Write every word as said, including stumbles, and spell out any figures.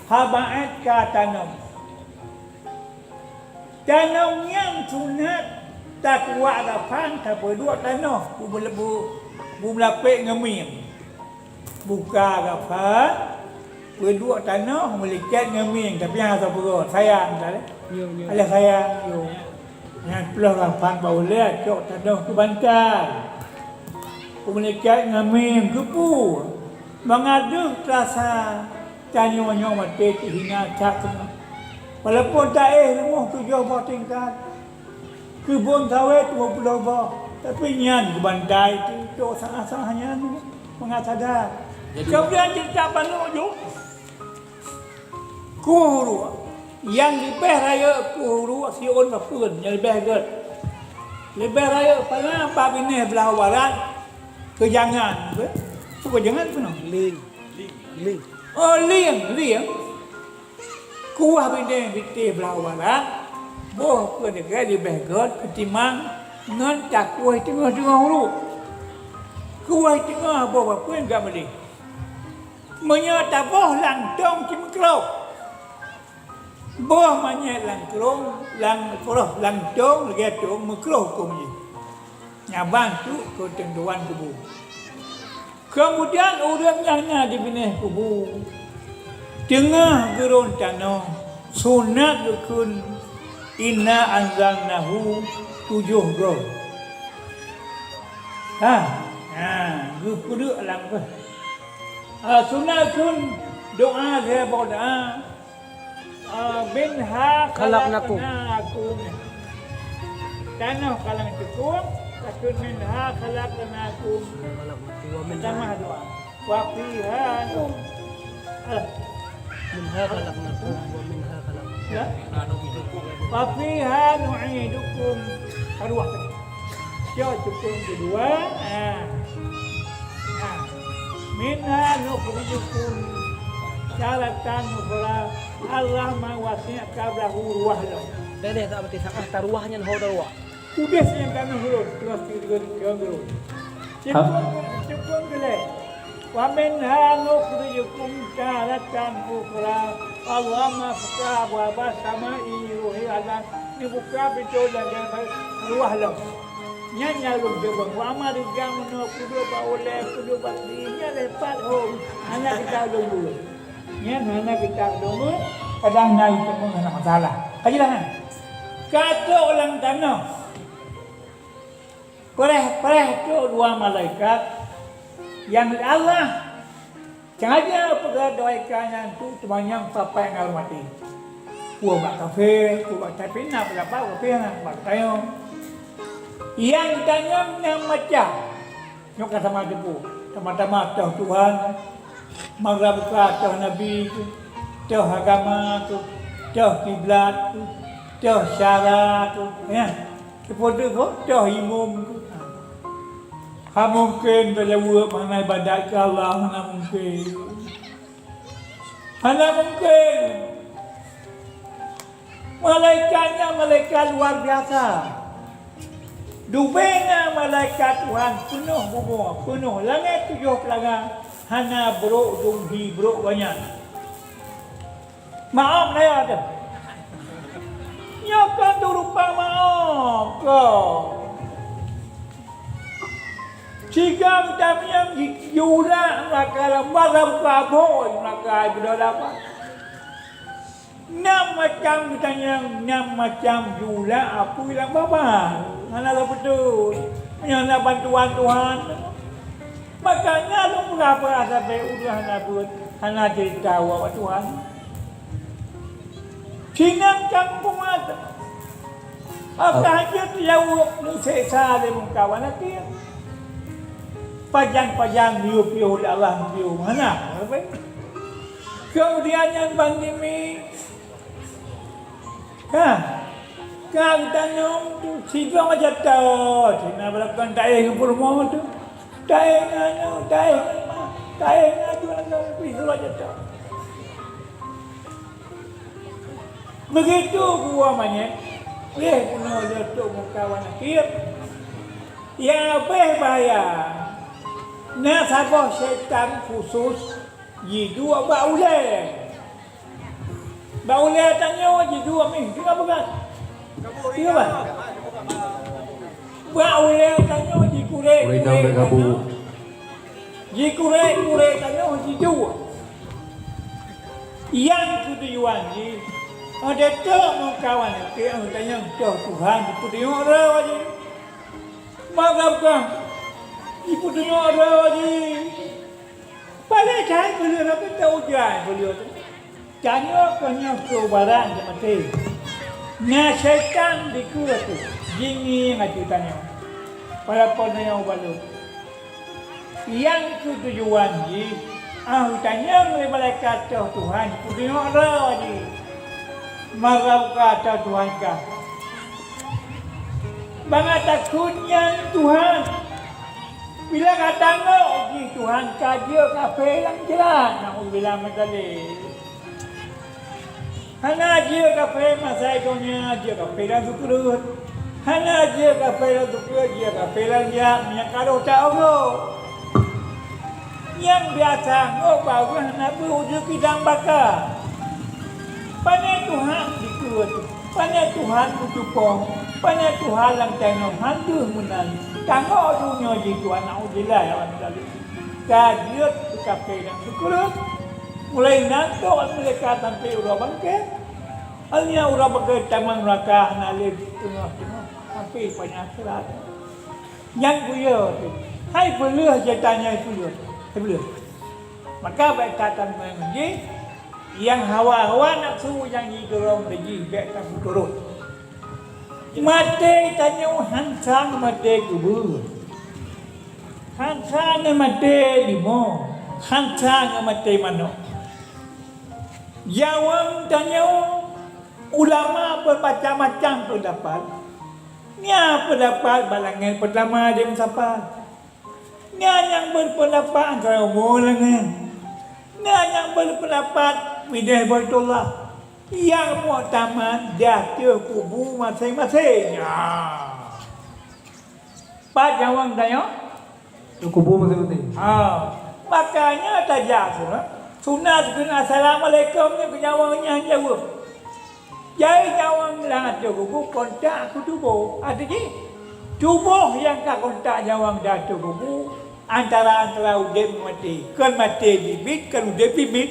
Haba ét ka tanom. Tanom nyan sunat takuak gafan tapeuduek tanoh bu-, bu-, bu-, bu meulapék ngon mieng. Buka gafan, peuduek tanoh, meuliket ngon mieng, tapi hana sapeue goe, sayang that, eh. Yo, yo. Alah sayang, yo. Nyan ploh gafan bak ulèe, cok tanoh keu bantai. Peuliket ngon mieng, keupeue? Mangat deuh teurasa tanyoe nyoe maté teuhina that teuma. Walaupun taéh rumoh tujoh boh tingkat, keubon sawét dua ploh boh, tapi nyan keu bantai teuh, cok salah-salah nyan mangat sagai. Jadi kemudian cerita Banuk Ujong, kueh uruek. Nyang leubeh rayeuk kueh uruek siôn papeuen nyang leubeh gét. Leubeh rayeuk paléng bak binéh blah barat keu jangan, apa? Bukan jangan, apa nama? Lieng. Lieng. Oh, lieng, lieng. Kueh binéh bitéh blah barat, boh keu lagèe leubeh gét keutimang ngon takueh teungoh-teungoh uruek. Kueh teungoh boh papeuen gak meuleh. Meunyoe taboh lam tông cit meukroh. Boh manyét lam krông, lam kroh, lam tông, lagèe tông meukroh hukôm jih. Nyan ban trok keu teuntuan kubu. Keumudian ureueng nyang na di binéh kubu teungoh geuron tanoh, sunat geukheun inna anzalnahu tujoh goe. Ha, ha, geupeuduek lam keuh. Ah, sunat kheun doa lhèe boh doa. Ah, minha khalaqnakum. Khalaqnakum. Tanoh ka lheueh teukum, takheun minha khalaqnakum. Wa minha. Tamah doa. Wa fiha nu-, alah. Minha khalaqnakum wa minha khalaqnakum. Ya? Wa fiha nu'idukum. Aduh. Cok cukong keudua. Ha. Ha. Minha nukhrijukum taratan ukhra. Allah meuwasiat ka blah ruah lom. Deh, deh, tak beutôi, sangah taruah nyan ho taruah. Udeh sinan tanoh ulôn, terus tireuen keu ulôn. Cukong, cukong geulée. Wa minha nukhrijukum taratan ukhra. Allahumma iftah abwaba samai ruhi azan. Neubuka pintoe dan jangan ruah lom. Nyan nyang lôn cuba. Wa ma rijang meunoe kudu bak ulée, kudu bak di. Nyan lepat hom. Hana kita lôn dulu. Nyan hana kita lôn. Kadang na itu pun hana masalah. Kajilah kan? Katok ulang tanoh. Preh-preh trok dua malaikat nyang lé Allah. Sengaja peugah malaikat nyan tu teumanyong sapai ngon maté. Peue bak kafé, peue bak, tapi na peundapat kafé nyan bak tanyoe. Nyang tanyong nyang macam nyoe ka sama teupeu. Teuma-teuma toh Tuhan, Maka buka toh Nabi tu, toh agama tu, toh kiblat tu, toh syara tu, ya. Seperti tu, toh imum tu. Ha mungken tajaweueb hana ibadat keu Allah, hana mungken. Hana mungken. Malaikat nyan malaikat luar biasa. Dubena malaikat Tuhan peunoh bumoe, peunoh langét tujoh peulanga, hana brok dum hi brok gobnyan. Maob naya teuh. Nyoe kon teurupa maob kon. Sigoe tamiyang jiulak nuraka lam barang kaboi nuraka ibeudôh dapat. Nam macam geutanyong, nam macam jiulak apui lam babah. Hana lôn beutôi. Meunyoe na bantuan Tuhan, maka na lôn peugah-peugah sabe ureueng hana beuet, hana cerita ubak Tuhan. Sinan kampung mata. Apakah jeuet jaweueb meuseksa lé mungkawan akhé? Pajan-pajan miyueb-yub lé Allah miyueb hana. Kemudian nyan banding mi Ka, ka geutanyong tu sidroe jatoe, sinan beulakon taéh ngon peurumoh tu. Taéh ngon nyoe, taéh ngon ma, taéh ngon aju ngon sidroe jatoe. Beugitu buah manyét, lheueh bunoe leutok meukawan akhé. Nyang leubeh bahaya, Na saboh syaitan khusus jiduek bak ulée. Bak ulée tanyoe jiduek mih, teuka peugah. Teuka bah. Bak ulée tanyoe jikurek-kurek tanyoe. Jikurek-kurek tanyoe jiduek. Nyang keutujuan jih, oh, detok meukawan, teuka tanyoe toh Tuhan jipeutunyok droe jih. Maka bukan jipeutunyok droe jih. Palai that peuleueh lagée teuka ujan peuleueh tu. Tanyoe keuh nyoe keu barang teumaté. Na syaitan dikeue tu jingieng ateueh tanyoe. Walaupun tanyoe balot. Nyang keutujuan jih, ah, tanyong lé malaikat toh Tuhan peutunyok droe jih. Maka buka toh Tuhan kah. Bangat takot nyan Tuhan. Bila ka tangok jih Tuhan ka jeuet kafé lam jrat, naudzubillah min dzalik. Hana jeuet kafé masa donya, jeuet kafé lam sukeureut. Hana jeuet kafé lam sukeureut, jeuet kafé lam jrat, meunyo ka rôh ta-uroe. Nyang biasa ngok bak ureuëng hana beuh ujeue kidang baka. Pane Tuhan dikeue, pane Tuhan meutupo, pane Tuhan lam tanoh han deuh meunan. Tangok donya jih Tuhan, naudzubillah ya rabbal alamin. Ka jeuet keu kafé nyang sukeureut. Mulai nyan trok malaikat sampoe uroe bangke. Akhirnya uroe bangke tamong neuraka hana lé teungoh-teungoh sampoe padang akhirat. Nyang buya tu, hai peuleueh jeuet tanyoe peuleueh, hai peuleueh. Maka bék that tamong jih, nyang hawa-hawa nafsu nyang jidorong lé jih bék tapeuturot. Maté tanyoe han sang maté kubu. Han sang maté limo, han sang maté manok. Nyawöng tanyoe ulama beumacam-macam peundapat. Nya peundapat bak langét peurtama di meusapat. Nya nyang beupeundapat antara umu langét. Nya nyang beupeundapat mideh Baitullah. Nyang muktamad di ateueh kubu maséng-maséng. Nya. Pat nyawöng tanyoe? Di kubu maséng-maséng. Ha. Makanya tajak sunat. Sunat keu assalamualaikum nyoe keu nyawöng nyan jaweueb. Jai nyawöng lam ateueh kubu kontak keu tuboh. Arti jih, tuboh nyang ka kontak nyawöng di ateueh kubu antara-antara udeb ngon maté. Kon maté biet-biet, kon udeb biet-biet.